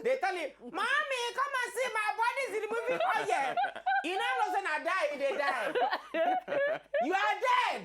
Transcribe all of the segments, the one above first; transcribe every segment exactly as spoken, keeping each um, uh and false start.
They tell him, "Mommy, come and see, my body is removing oil." You know, no say na die, you dey die. You are dead.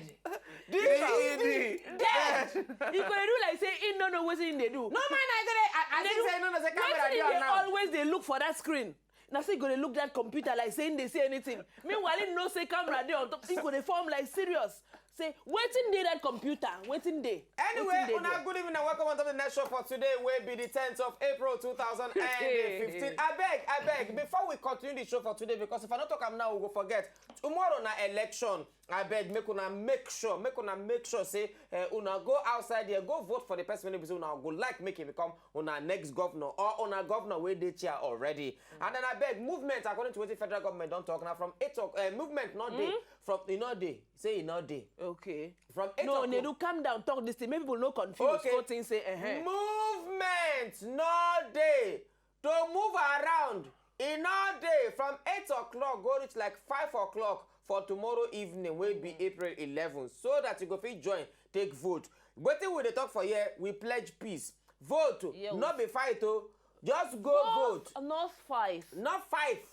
Dead. He go dey do like say he no know wetin he dey do. No man, I go dey. I, I Dey think do- say no, no say camera Wetin he dey on dey now. Always dey look for that screen. Na so he go dey look that computer like say he dey see anything. Meanwhile, he know say camera dey on top. He go dey form like serious. Say wetin dey that computer? Wetin dey? Anyway, Wetin dey una there? Good evening and welcome on to the next show for today, wey be the tenth of April two thousand and fifteen. I beg, I beg, before we continue the show for today, because if I no talk am now, we go forget. Tomorrow na election. I beg, make una make sure, make una make sure say uh, una go outside there, go vote for the person wey be say una go like make e become una next governor or una governor wey dey chair already. And then I beg, movement according to wetin federal government don talk na from eight o'clock. Uh, movement no dey from e no dey say e no dey. Okay. From eight No, o'clock. Nedu, calm down. Talk this thing. Make people no confuse. Okay. Go think say, eh. Movement no dey to move around. E no dey from eight o'clock go reach like five o'clock for tomorrow evening, wey be April eleven, so that you go fit join take vote. Wetin we dey talk for here? We pledge peace. Vote, Yes. No be fight o. Just go vote. Not five. Not fight.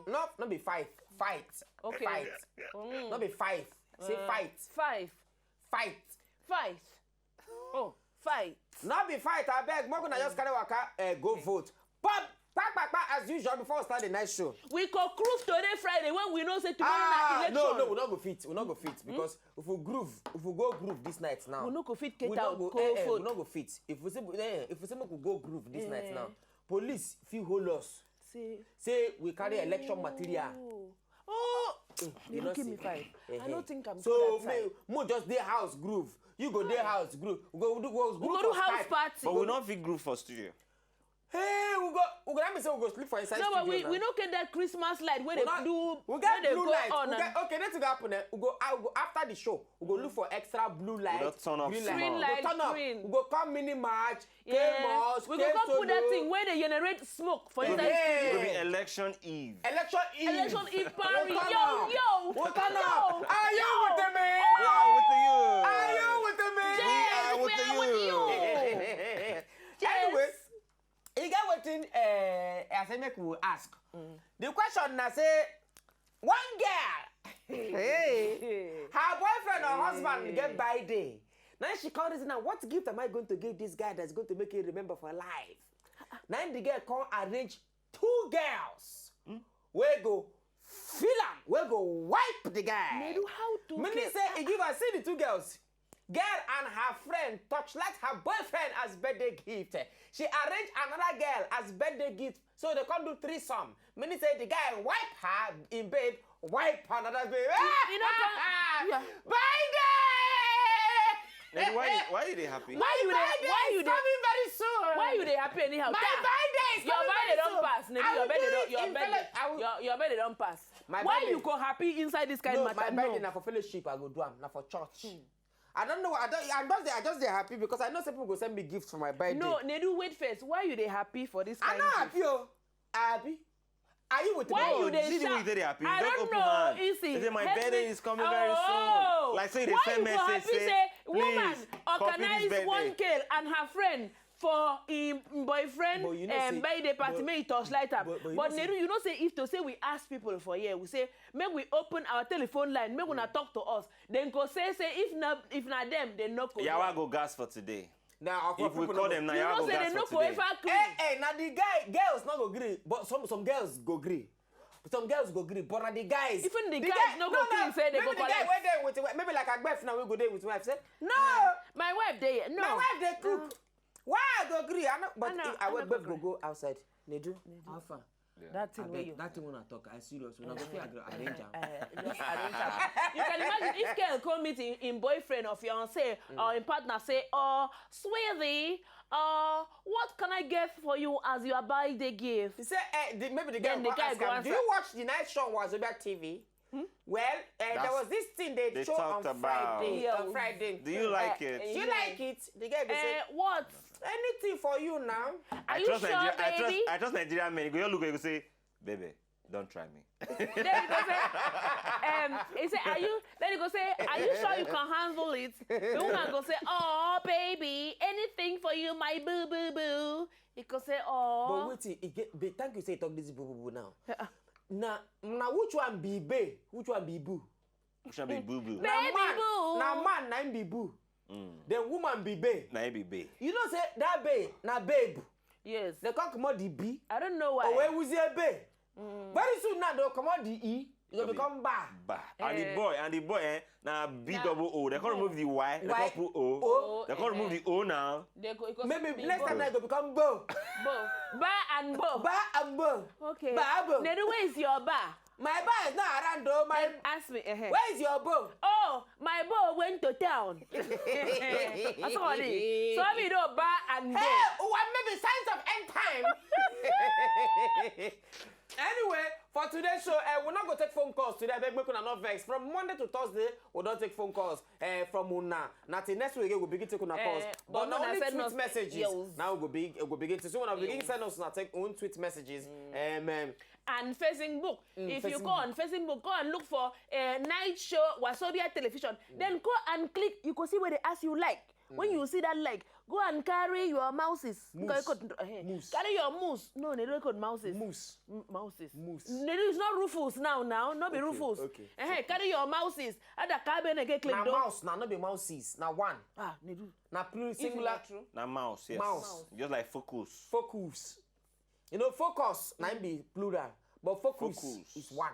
No, no be fight. Fight. Okay. Fight. No be fight. Say Uh, fight. Five. Fight. Fight. Oh, fight. No be fight, I beg. Make una just carry waka, uh, go vote. Pop, pack, pack, pack, as usual before we start the night show. We go groove today Friday when we know say tomorrow Ah, na election. No, no, we no go fit. We no go fit because if we groove, if we go groove this night now, We no go fit we cater no go, cold eh, eh, we food. No go fit. If we say, eh, if we say make we go groove this night Eh. Now, police fit hold us. Say, Say we carry election material. Oh. Oh. You You know, give see. me five. I Eh, no eh. think I'm So good at me, mo just dey house groove. You go dey house groove. We go do, we go We go groove do for house Skype. Party. But we no fit groove for studio. Hey, we go, we go. That mean say we go sleep for inside No, studio but we, now. We no get that Christmas light where We they not- do. We get Where they blue go light. On We and get, okay, nothing go happen. Eh? We go, I go after the show. We go look for extra blue light. don't turn off green small. Green We light, go turn off. Green. We go come mini match. Yeah. K-Moss, We go come put that K-Solo. Thing where they generate smoke for Yeah. inside. It Studio. go be election eve. Election Eve. Election Eve party. We turn Yo, up. yo, We turn yo, up. Are you yo. With me? We are with you. Are you with me? Yes, We are with we are you. With you. Anyway, Yes. you get wetin, uh, I say make we ask. The question na say one girl, Hey. her boyfriend or husband get birthday. Now she come reason am, what gift am I going to give this guy that's going to make him remember for life? Now the girl come arrange two girls wey go feel am, wey go wipe the guy. Nedu, how to Meaning get- say he give her, see the two girls. Girl and her friend torchlight her boyfriend as birthday gift. She arrange another girl as birthday gift. So they come do threesome. Meaning say the guy wipe her in bed, wipe another babe. You know, yeah. Birthday! Nedu, why you, why you dey happy? Why you My dey birthday why is you dey coming very soon. Why you dey happy anyhow? My Tell- birthday is Your coming birthday very don soon. Pass. Nedu, I your will birthday do don it your in birthday Fele- I will- your your birthday don pass. My Why birthday. You go happy inside this kind No, matter? My birthday No. Na for fellowship I go do am. Na for church. I don't know. I don't. I just dey. I just dey happy because I know some people go send me gifts for my birthday. No, Nedu, wait first. Why you dey happy for this I kind no of happy o. I happy. Are you with Why me? You dey See the shout. Way they dey happy. I Don't don't open know. Hand. Easy. They say my Help birthday me. Is coming very Oh. Soon. Like say they Why send You go message happy say, say, please, woman copy this organize birthday. One girl and her friend for him boyfriend But you know um, say- birthday party but- Make e torchlight am. but- but you But know say- Nedu, you know say if to say we ask people for here, we say make we open our telephone line, make una talk to us. Then go say say if na if na them, they no go. Yawa go gas for today. Now, If we call them now, You Yawa know go say gas they no for go today. Ever clean. Eh, eh, now the guy girls no go gree, but some some girls go gree. Some girls go gree, but na the guys. Even the the guys guy- no go clean say they maybe go the guy collect. Wey dey with wife, maybe like Agbef now we go dey with wife say no. My wife dey here. No. My wife dey cook. Why I go gree? I no. But I know, I, I will no beg go go go outside. Nedu, how far? That thing Abeg, wey you. That thing wey una talk, I serious. Una go fit agree arrange am. Eh, just arrange am. You can imagine if girl come meet him, him boyfriend or fiance or him partner say, "Oh, sweetie, uh, what can I get for you as your birthday gift?" He say, eh, the, maybe the Then guy the go guy ask go am, "Do answer. You watch the night show on Wazobia T V?" Well, uh, there That's- was this thing they, they show talked on about- Friday. Yeah. On Friday. Do you like Uh, it? She like it. The guy go say, Eh, what? "Anything for you now." Are I you trust sure, Nigeria. I trust. Baby? I trust Nigerian men. You go look at you go say, baby, don't try me. Then he go say, um, he say, "Are you?" Then he go say, "Are you sure you can handle it?" The woman go say, "Oh, baby, anything for you, my boo boo boo." He go say, oh. But wetin e get? But thank you say you talk this boo boo boo now. Na na which one be bae? Which one be boo? Which one be boo boo? Baby boo. Na man na him be boo. Then woman be bae. Na him be bae. You know say that bae na babe. Yes. They come comot the b. I don't know why. Owe wuzie bae. Very soon now they'll comot the e. You go become ba. Ba. And the Eh. boy, and the boy, eh, na B double O. They can't remove the Y. They Y. can't put O. O. They can't remove the O now. They go, it go Maybe be next bo. time now you go become bo. Bo. Ba and bo. Ba and bo. Okay. Ba bo. Nedu, where is your ba? My ba is not around though. My Ask me. Uh-huh. Where is your bo? Oh, my bo went to town. That's all it is. So me do ba and bo. Hey, what maybe signs of end time? Anyway, for today's show, uh, we're not going to take phone calls today. I beg make una not vex. From Monday to Thursday, we don't take phone calls uh, from una. Now till next week, we'll begin taking our calls. Eh, But but not una only send tweet us messages. Yes. Now we'll, be, we'll begin to see when I begin Yes. Send us now take own tweet messages. Um, um, And Facebook. If you Facebook. go on Facebook, go and look for uh, Night Show Wasobia Television. Then go and click. You go see where they ask you like. When you see that like, go and carry your mouses. Moose. Go, go, uh, Moose. Carry your moose. No, they don't call mouses. Moose. M- mouses. Moose. No, it's not Rufus now. Now, not be Okay, Rufus. Okay. Eh, carry your mouses. Other cabin and get click Now though. Mouse, now not be mouses. Now one. Ah, they do. Now plural If you singular. not true. Na mouse, yes. Mouse. Just like focus. Focus. You know, focus now be plural, but focus, Focus. Is one.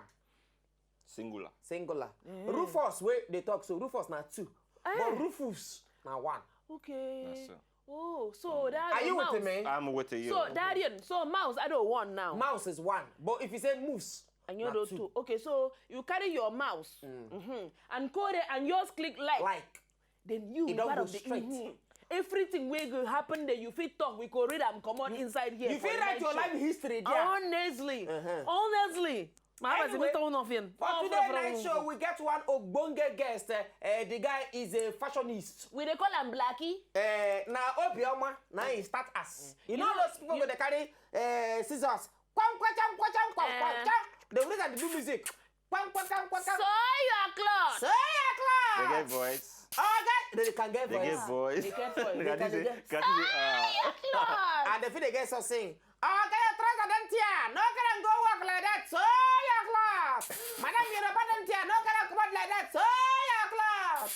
Singular. Singular. Rufus, where they talk so Rufus now two. But Rufus now one. Okay. That's so. Oh, so that Are you mouse. With me? I'm with you. So Darian, so mouse, I don't want now. Mouse is one. But if you say moose, And you na do two. Too. Okay, so you carry your mouse mm-hmm, and code it and yours click like. Like. Then you It be don't part go of the straight. Mm-hmm. Everything we go happen there, you fit talk, we go read and come on inside here. You For feel the like night your show. life history there. Honestly. Uh-huh. Honestly. My husband Anyway, is talking nothing. For today night show, we get one Ogbonge guest. Uh, uh, the guy is a fashionist. We they call him Blackie. Uh, now Obioma, now he start us. You know You know- those people they carry uh, scissors. Kwam, kwam, kwam, kwam, kwam, kwam, kwam, Eh. kwam. They will and do music. Kwam, kwam, kwam, kwam, kwam. Sew your cloth. Sew your They cloth. Get voice. Oh, guys, they can get They voice. get voice. They get voice. Look at They this. get- Look at this. Ah. Your cloth. And the thing they get so sing. Oh, can you trust them here? No can go walk like that. Sew your cloth. Madam, you don't them here. No can come out like that. Sew your cloth.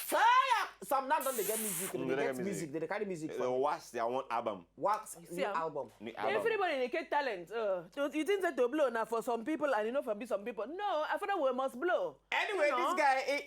Sew your. Some now don't they get music. Mm, They they get get music. music. They carry music. Uh, For What's their own album? Wax See new am? Album. New album. Everybody they get talent. Uh, so you think that to blow now for some people and you know for be some people. No, I thought we must blow. Anyway, You know? This guy, he,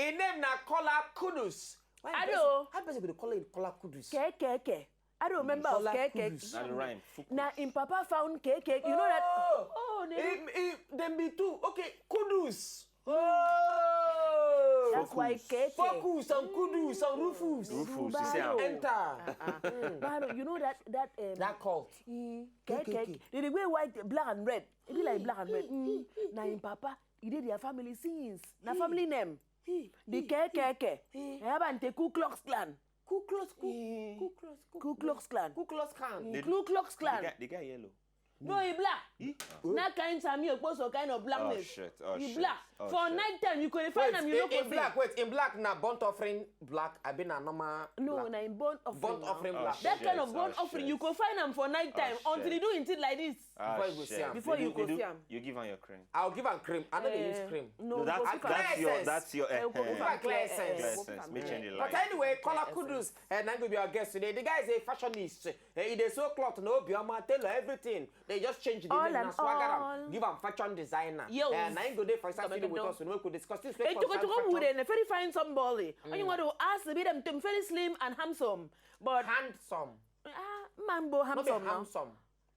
he name na Kola Kudus. Why Hello. Person, how person go dey call him Kola Kudus? K K K. I don't remember Kola of K K. Kudus. That rhyme. Fuku. Now in Papa found K K. You know that. Oh, Oh, they him, him, them be two. Okay, Kudus. Oh, Oh. that's why K K. Focus and Kudus and Rufus. Rufus, you Bado. see am? Enter. But you know that that um, That cult. K K K. They the way white, black and red. It be like black and red. Mm. Now in Papa, he did their family since. Now family name. The K K K. They have and the Ku Klux Klan. Ku Klux, Ku, Ku Klux, Ku Klux Klan. Ku Klux Klan. Ku Klux The Klan. Guy, the guy yellow. No, he black. Not kind Sami Okposo kind of Oh blackness. shit. Oh He shit. black. Oh, For shit. Night time, you could Wait, find him. You know, in, in black, wait, in black na burnt offering black. I been a normal No, black. Na in burnt offering. Burnt Now. offering Oh, black. shit. That kind of Oh, burnt offering, shit. You could find him for night time Oh, until he shit. Do until like this. Ah, Before you go shit. see am. Before you do- go do- see am. You give him your cream. I'll give am cream. I know they use Eh, cream. No, No, that's go that's fit your am. That's your. Eh, go eh, fit am. Clear sense. Clear sense. Make change the But light. Anyway, Kola Kudus, and now go be our guest today. The guy is a fashionist. Eh, he dey sew cloth, no Obioma, tailor, everything. They just change the All name, na and swagger am, all. Give am fashion designer. Yes. Eh, na him go dey for inside Come studio on, with come us. We go discuss this. Hey, to go to go with a very fine somebody. And you want to ask me them to very slim and handsome. But Handsome. Ah, man, bo Not be handsome now. Handsome.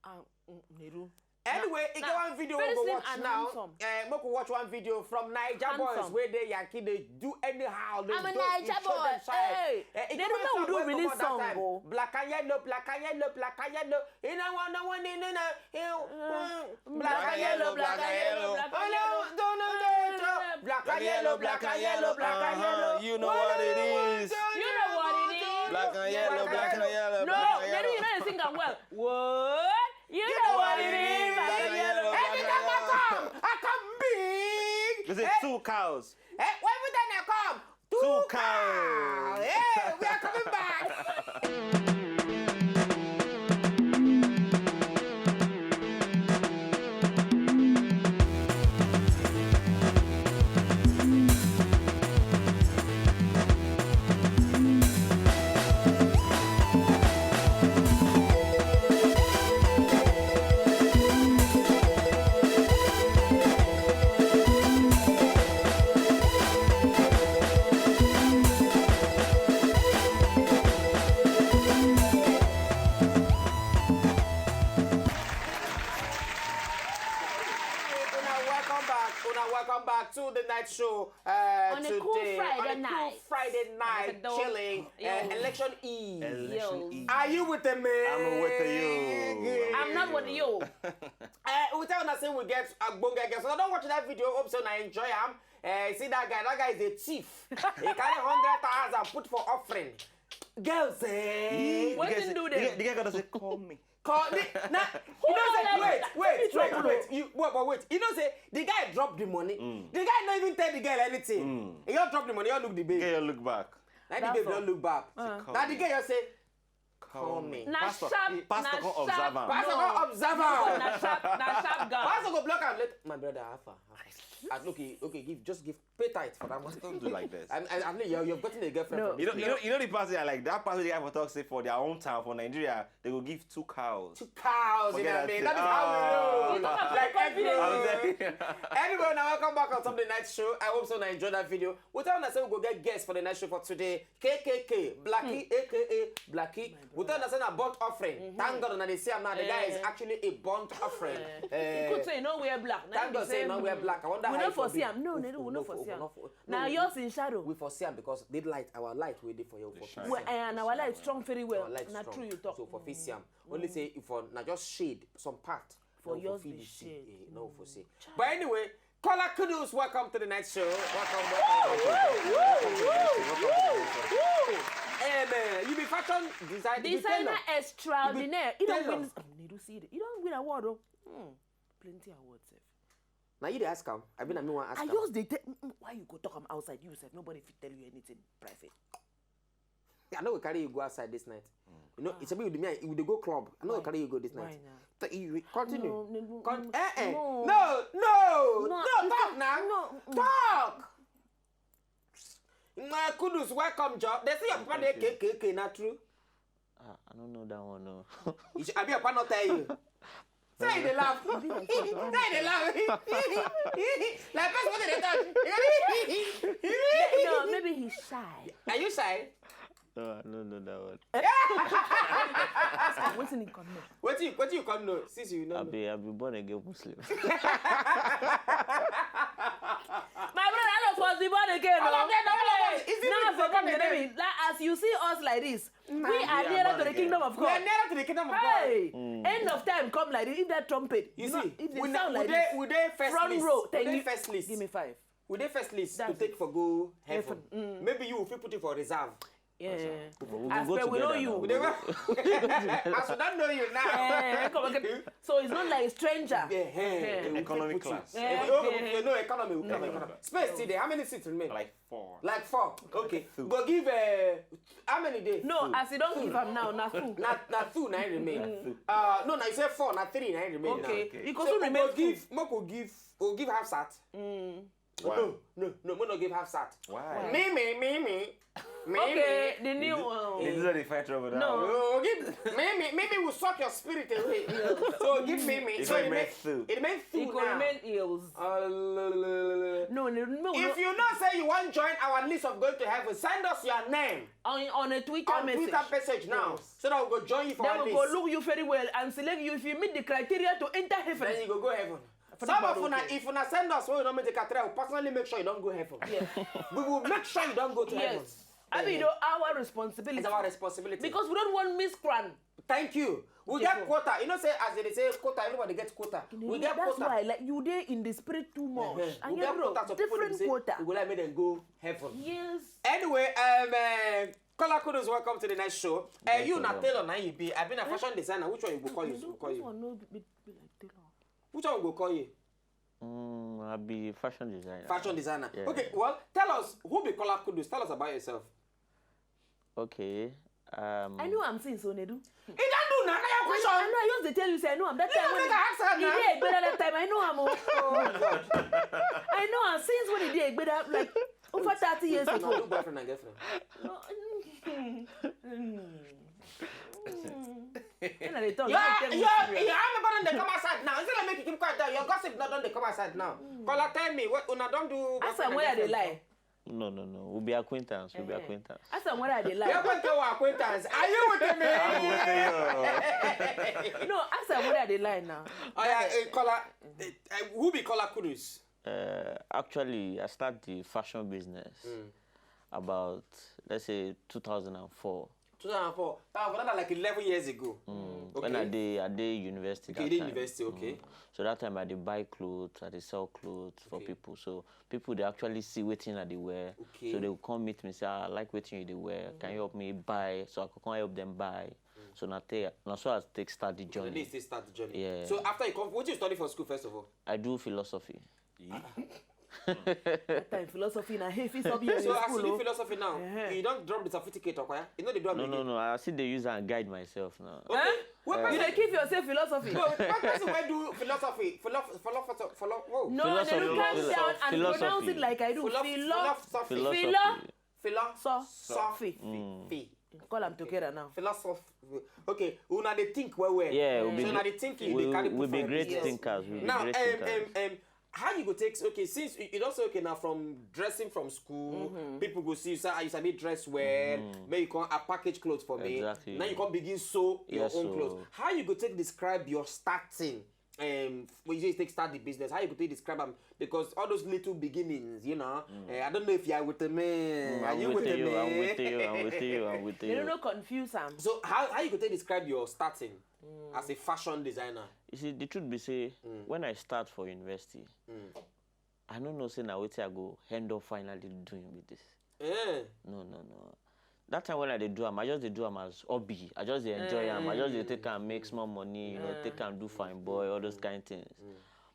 Ah, mm, Neru. Anyway, e Nah, get one video very we go slim watch and now. Handsome. Eh, make we watch one video from Naija Handsome. Boys where they Yankee they do anyhow. They I'm a don't- they Naija show them boy. side. Hey, Eh, e they get don't one know song we do wey come release out that song, time. oh. Black and yellow, black and yellow, black and yellow. You know what? No one, no, no, no. You, mm, Black and yellow, black and yellow, black and yellow. Oh, no, no, no, no, no. Black and yellow, black and yellow, black and yellow. You know what it is. You know what it is. Black and yellow, black and yellow. No, Black and Neru, you yellow. Know you sing am well. What? You know what it is. Black and yellow, Every black time I and yellow. Come, I come big. This is Eh, two cows. eh, every time I come, two, Two cows. cows. Hey, we are coming back. show uh, on a cool today Friday on a night. Cool Friday night, like chilling. Uh, election Eve. Election Eve. Are you with me? I'm with you. I'm not with you. Uh, we tell una say we get a bonga guest. So I don't watch that video. Hope so I enjoy him. Uh, see that guy. That guy is a thief. He carry hundred thousand put for offering. Girls, eh? What did do there? The guy gotta say, call me. Call the, nah, you know say, wait, wait, wait, wait. You, but, but wait. You know say the guy dropped the money. Mm. The guy not even tell the girl anything. Mm. He just drop the money. You look the babe. Girl, look back. Now the babe don't look back. Uh. Now the girl just say, call me. Now pastor, sharp, pastor now come sharp, observe him. Pastor come observe him. Now sharp, now sharp girl. Pastor go block him. Let my brother Alpha. Alpha. Ah, okay, okay, give just give pay tight for that one. Don't do like this. I, I, I mean, you, you've gotten a girlfriend. No. From you know, you know, you know the person I like that person they have a talk say for their own town for Nigeria. They will give two cows. Two cows, you know what I mean? That is how we roll. Like everyone. Anyway, now welcome back on Sunday Night Show. I hope so. I enjoyed that video. We tell us we go get guests for the night show for today. K K K, Blackie, A K A Blackie. We tell us a burnt offering. Thank God, and they see him now. The guy is actually a burnt offering. You could say no wear black. Thank God, say no wear black. I wonder how we not foresee him. No, no, we not foresee him. Now yours in shadow. We foresee him because the light, our light, we did for you. And our light strong very well. Not true you talk. So for face him. Only say if for now just shade some part. For yours be shade. No for see. But anyway, Kola Kudus, welcome to the next show. Welcome, welcome, welcome. Hey man, you be fashion design, designer extraordinaire. You don't win. You don't see it. You don't win award though. Hmm. Plenty awards. Now you dey ask him. I mean, I mean, one ask him. I just dey tell. Why you go talk am outside? You said nobody fit tell you anything private. I no go carry you go outside this night. You know, it's a bit with me. We dey go club. I no go carry you go this night. Why now? Continue. No, no, no, eh, eh. No, no, no, talk now. Talk. Kudus, welcome, Joe. They say your papa dey K K K, not true? Ah, I don't know that one, no. Abi your papa not tell you? Say they laugh. Say they laugh. Like person wey dey talk. No, maybe he's shy. Are you shy? No, I don't know that one. Ask him, wetin he come know? Wetin you, wetin you come know? Since you know. I be, I be born again Muslim. My brother, all of us be born again. All of them, all of us. Now for come dey tell me, like, as you see us like this, we are nearer to the kingdom of God. We are nearer to the kingdom of God. Hey, end of time come like this. If that trumpet, you see, if they sound like this, we dey first list. Front row, thank you. First list. Give me five. We dey first list to take for go heaven. Maybe you fit put it for reserve. Yeah. As per we know you. As we don't know you now. So it's not like a stranger. Economic class. No, economy. Space today. How many seats remain? Like four. Like four. Okay. Go give uh, how many days? No, as you don't give am now, na two. Na na two na remain. Uh, no, na you say four, na three na remain. Okay. You go soon remain. Give, make we give, we give half sat. No, no, no, we no give half sat. Why? Me, me, me, me. Me, okay, me. The new one. This is the fight trouble now. No, give me, me, me, me will suck your spirit away. So give me, me. So it makes two. It makes two now. It remain heels. No, no, no. If you know say you want join our list of going to heaven, send us your name on on a Twitter message. On Twitter message now, so that we go join you for our list. Then we go look you very well and select you if you meet the criteria to enter heaven. Then you go go heaven. Some of una, if una send us wey we no meet the criteria, we personally make sure you don't go heaven. Yes. We will make sure you don't go to heaven. Yes. I mean, you know, our responsibility. It's our responsibility. Because we don't want miscreant. Thank you. We get quota. You know, say as they say quota, everybody gets quota. We get quota. That's why, like, you dey in the spirit too much. And we get quota. Different quota. We go like make them go heaven. Yes. Anyway, um, uh, Kola Kudus, welcome to the next show. Uh, you na tailor, na you be. I been a fashion designer. Which one you go call you? Go call you. This one no be, be like tailor. Which one we go call you? Mm, I be fashion designer. Fashion designer. Yeah. Okay, well, tell us, who be Kola Kudus? Tell us about yourself. Okay. Um, I know I'm since Onedu. He don't do now. Your question. I know. I used to tell you, say I know I'm that time when he dey Egbeda that time. I know I'm. Oh God. I know I'm since when he dey Egbeda, like over thirty years ago. No, boyfriend and girlfriend. No. When I dey talk, you tell me serious. Your amebada dey come outside now. Instead of make you keep quiet down, your gossip not don dey come outside now. Kola, tell me, what una don do? Ask am where I dey lie. No, no, no. We be acquaintance. We be acquaintance. Ask am where I dey lie. Your acquaintance. Are you with me? I'm with you. No, ask am where I dey lie now. Oh yeah, Kola. Who be Kola Kudus? Uh, actually, I started the fashion business Mm. about, let's say, two thousand four. two thousand four. That was another like eleven years ago. Mm. When I dey I dey university. Okay, that you dey time. University, okay. Mm. So that time I dey buy clothes, I dey sell clothes for Okay. people. So people dey actually see wetin I dey wear. Okay. So they will come meet me, say, "Ah, I like wetin you dey wear. Can you help me buy?" So I go come help them buy. So na take na so I take start the So journey. They still start the journey. Yeah. So after you come, what you study for school first of all? I do philosophy. That time philosophy na heavy subject So in as you school. do Oh. Philosophy now, Uh-huh. You don drop the certificate, okay? You know they do am No, no, again. No. I still dey use and guide myself now. Okay. Huh? What You person? Dey give yourself philosophy. No, what person wey do philosophy? Philosophy, philosophy, philosophy, philosophy. Whoa. No, they Philosophy, look calm philosophy, down and philosophy. Pronounce it like I do. Philo- Philo. Philosophy. Philo. Philosophy. Sophy. Fee. Call them together now. Philosophy. Okay, una dey think well well. Yeah, we So be, una dey think we, you dey carry we put be for great your Yes. thinkers. We be Now, um, great thinkers. um, um, how you go take, okay, since you you don say, okay, now from dressing from school, people go see you say, "Ah, you sabi dress well, make you come a package clothes for me." Exactly. Now you come begin sew your Yes, own so- clothes. How you go take describe your starting? Um, when you take start the business, how you go take describe am? Because all those little beginnings, you know, eh, I don't know if you are with me. Mm, Are I'm you with with you. me? I'm with you. I'm with you. I'm with you. They don't know confuse am. So how how you go take describe your starting as a fashion designer? You see, the truth be say, when I start for university, I no know say na wetin I go end up finally doing with this. Eh. No, no, no. That time when I dey do am, I just dey do am as hobby. I just dey enjoy am. I just dey take am, make small money, you know, take am, do fine boy, all those kind things.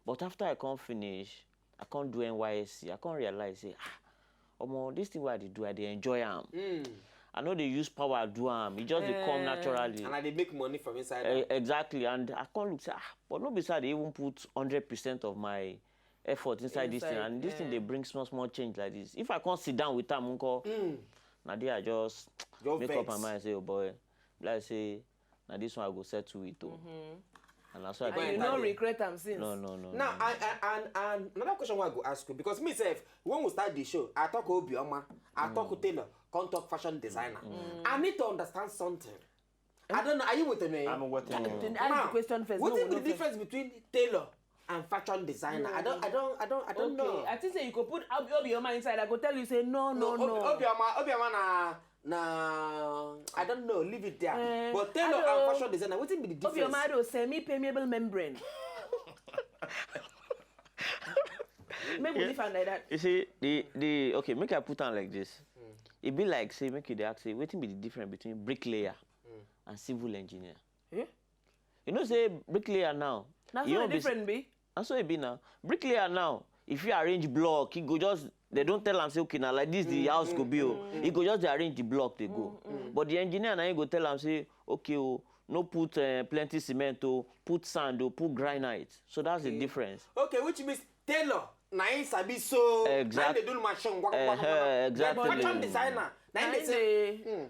But after I come finish, I come do N Y S C. I come realize say, ah, omo, this thing wey I dey do, I dey enjoy am. I no dey use power do am. E just dey come Eh. Naturally. And I dey make money from inside. Eh, Am. Exactly, and I come look say, ah, but no be say I dey even put hundred percent of my effort inside this thing, Inside, and this thing eh. Dey bring small small change like this. If I come sit down with am, nko, na there I just Just make up my vex. Mind say, oh boy, be like say na this one I go settle with o. And na so I Go And take you enter no there. Regret am since. No, no, no. Now, no. and, and, and, and another question I go ask you, because me sef, when we start the show, I talk Obioma, I talk Tailor, come talk fashion designer. I need to understand something. I don't know. Are you with me? I'm with Then you. ask Now, the question first. What No, is no, the first. Difference between tailor and fashion designer? I don't, I don't, I don't, I don't Okay, know. I think say you go put Obi- Obioma inside. I go tell you say no, no, no. Obi- Obioma, Obioma na, na, I don't know. Leave it there. Eh, But tailor hello. And fashion designer, what is the difference? Obioma do semi-permeable membrane. Make we leave am like that. You see, the the okay, make I put am like this. E be like say make you dey ask say wetin be the difference between bricklayer and civil engineer. Eh? You know say bricklayer now. Na e so own the be s- different be. Na so e be now. Bricklayer now, if you arrange block, he go just they don tell am say okay na like this the house go be o. He go just dey arrange the block dey go. But the engineer na him go tell am say okay o, no put uh, plenty cement o, put sand o, put granite. So that's the difference. Okay, which means tailor na him sabi so. Exact- Na him dey do machine. Waka, waka, Eh, waka. exactly. But fashion designer na him Na dey him say dey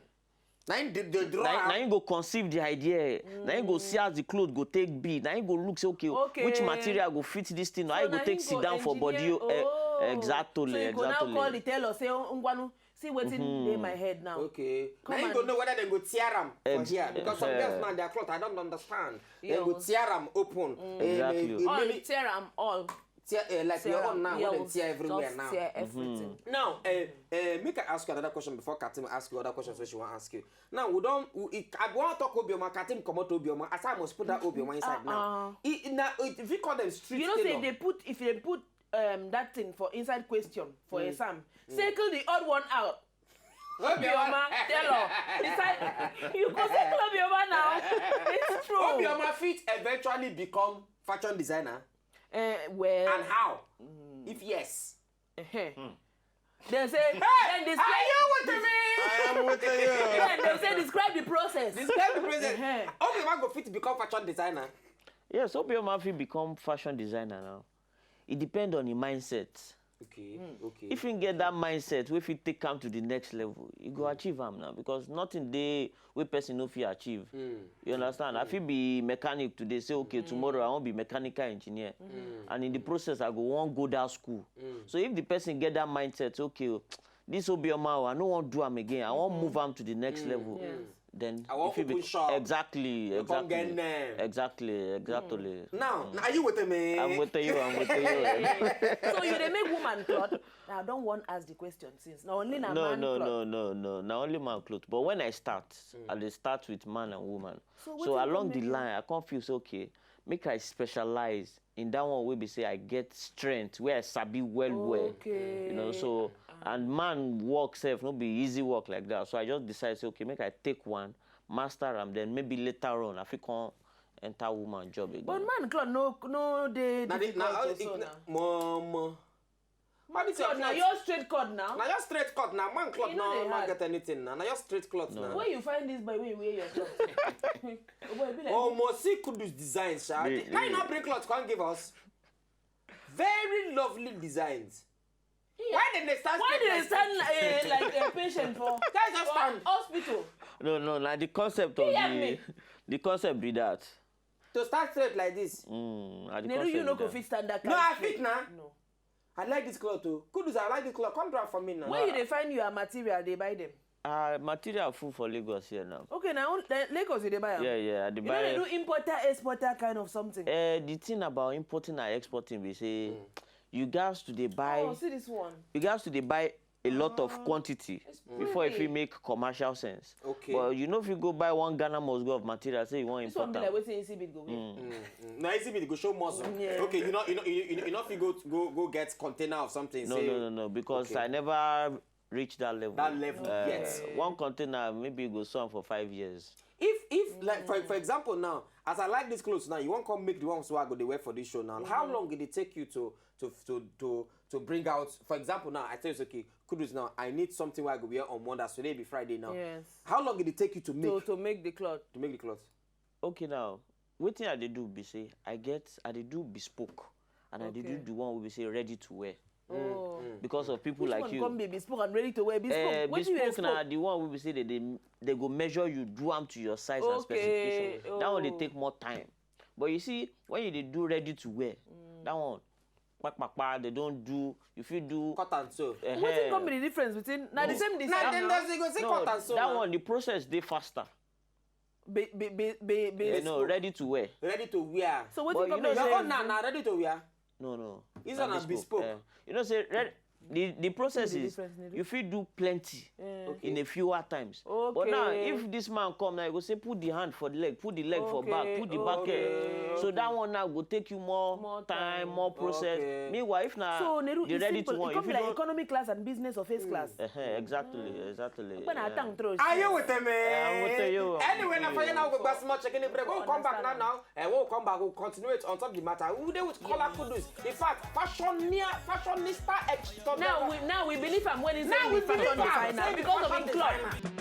na him dey dey draw na na am. Him go conceive the idea. Na him go see as the cloth go take be. Na him go look say okay, Okay. Which material go fit this thing. How So you go na take him sit go down for body. engineer. Eh, Oh. Exactly, So you go now exactly. Call the tailor say, "Oh, Ngwanu, see wetin dey my head now." Okay. Come Na him on. Go know whether dem go tear am for Ex- here, because some eh. Girls now their cloth I don't understand. Dem go Yes. Tear am open. Eh, Exactly. eh, All maybe tear am all. Tear, eh, like your Tear own am. Now, Yeah, when dem we tear everywhere just now. Tear everything. Now, uh, uh, make I ask you another question before Katim ask you other questions wey she wan ask you. Now we don, we, it, I wan talk Obioma, Katim comot Obioma. As I must put that Obioma inside now. Uh-uh. It, it, na, it, if you call them street You know tailor. Say they put if they put um that thing for inside question for exam, circle the odd one out. Obioma, tailor. Inside, you go circle Obioma now. It's true. Obioma fit eventually become fashion designer. Uh, well, And how? If yes. Uh-huh. They say, Hey, then this are you with me? I am with you. Then they say, describe the process. Describe the process. Uh-huh. How Obioma go fit become fashion designer? Yes, Obioma fit become fashion designer now. It depends on the mindset. Okay, okay. If you get that mindset, if you take am to the next level, you go achieve am now because nothing dey wey person no fit achieve. You understand? I fit be mechanic today, say okay, tomorrow I wan be mechanical engineer, and in the process I go wan go that school. So if the person get that mindset, okay, o, this Obioma, o, I no wan do am again. I wan move am to the next level. Yes. then I wan if you open be- shop. Exactly, You come get exactly, name. exactly, exactly. Now, now are you with me? I'm with you. I'm with you. So you dey make woman cloth? I don't want ask the question since. No, only na no, man no, cloth. no, no, no. Not only man clothes, but when I start, I dey start with man and woman. So So, wetin along come the make line, I come feel say, okay, make I specialize in that one wey be say I get strength, where I sabi well well. Okay. You know, so and man work self no be easy work like that. So I just decide say, okay, make I take one, master am, then maybe later on I fit come enter woman job again. But man cloth no no dey Na the- difficult na- also it- na. More, more. All this your Cloth na cloth. your straight cut now. Na your straight cut now. Man cloth E no no dey man hard. Get anything now. Na your straight cloth now. Where you find this boy wey wear your cloth? Oh boy, be like Oh, more see Kudus designs, sha. Me- Now you me- not bring cloth, come give us. Very lovely designs. Why did they stand Why straight dey like stand eh, like a patient for Guys, just for stand. Hospital? No, no, na the concept of Hear the me. the concept be that. To stand straight like this? Mm, na the Neru, concept you no be go that. fit stand that No, kind I straight. fit now. No. I like this cloth too. Kudus, I like this cloth. Come draw for me now. Where you dey find your material, dey buy them? Ah, material full for Lagos here now. Okay, now Lagos you dey buy am. Yeah, yeah, I dey You know they do buy. importer, exporter kind of something. Uh, the thing about importing and exporting, we say you guys to dey buy. Oh, see this one. You guys to dey buy a lot of quantity It's before if pretty. It make commercial sense. Okay. But you know if you go buy one Ghana must go of material, say you want This one import be like am. Wetin E C B go wear. Mm, mm. Now E C B go show muscle. Yeah. Okay, you know, you know, you, you know if you go go go get container of something. No, say, no, no, no, because Okay. I never reach that level. That level Uh, yet. One container maybe go some for five years. If if like for for example now, as I like these clothes now, you won't come make the ones where I go they wear for this show now. How long did it take you to to to to to bring out? For example now, I tell you, okay, Kudus now, I need something where I go wear on Monday, so today be Friday now. Yes. How long did it take you to make To to, to make the cloth. make the cloth? Okay now, wetin I dey do be say I get I dey do bespoke, and I dey do Okay. the one we be say ready to wear Oh. because of people Which like one you. come be bespoke and ready to wear? Bespoke. Uh, Wetin be bespoke na bespoke? The one we be say they dey they go measure you, do am to your size and Okay, specification. That one dey oh. Take more time. But you see, when you dey do ready to wear, that one, pa pa pa, they don't do. If you do, Cut and sew. eh, Wetin come be the difference between na the same Now design? then Now? does it go say No, cut and sew. that Now. One, the process dey faster. Be be be be be. You know, ready to wear. Ready to wear. So But wetin you come know be Your say- own now, now ready to wear. No, no. This Na one na bespoke. Eh, you know say red, the the process The is difference, Nedu. You fit do plenty Eh. Okay. in a fewer times. But now, Okay. If this man come now, you go say put the hand for the leg, put the leg for back, Okay, put the back. okay, Head. So that one now go take you more, More time, time. More process. Okay. Meanwhile, if na So Neru, the it's ready simple. To one, It come if be you like don't- economy class and business or first class. Uh-huh, exactly, exactly. When I yeah. Tank throw. Are you with me? Eh, I'm with you, I'm Anyway, with now for you. you now, we'll go back small checking the break. We'll come back now. Understand. Now, and we'll come back. We'll continue it on top of the matter. We dey with Kola Kudus. In fact, fashionista, fashionista extraordinaire. Now we now we believe am when he Now say we we fashion believe am. Designer Say because of fashion him cloth. Designer.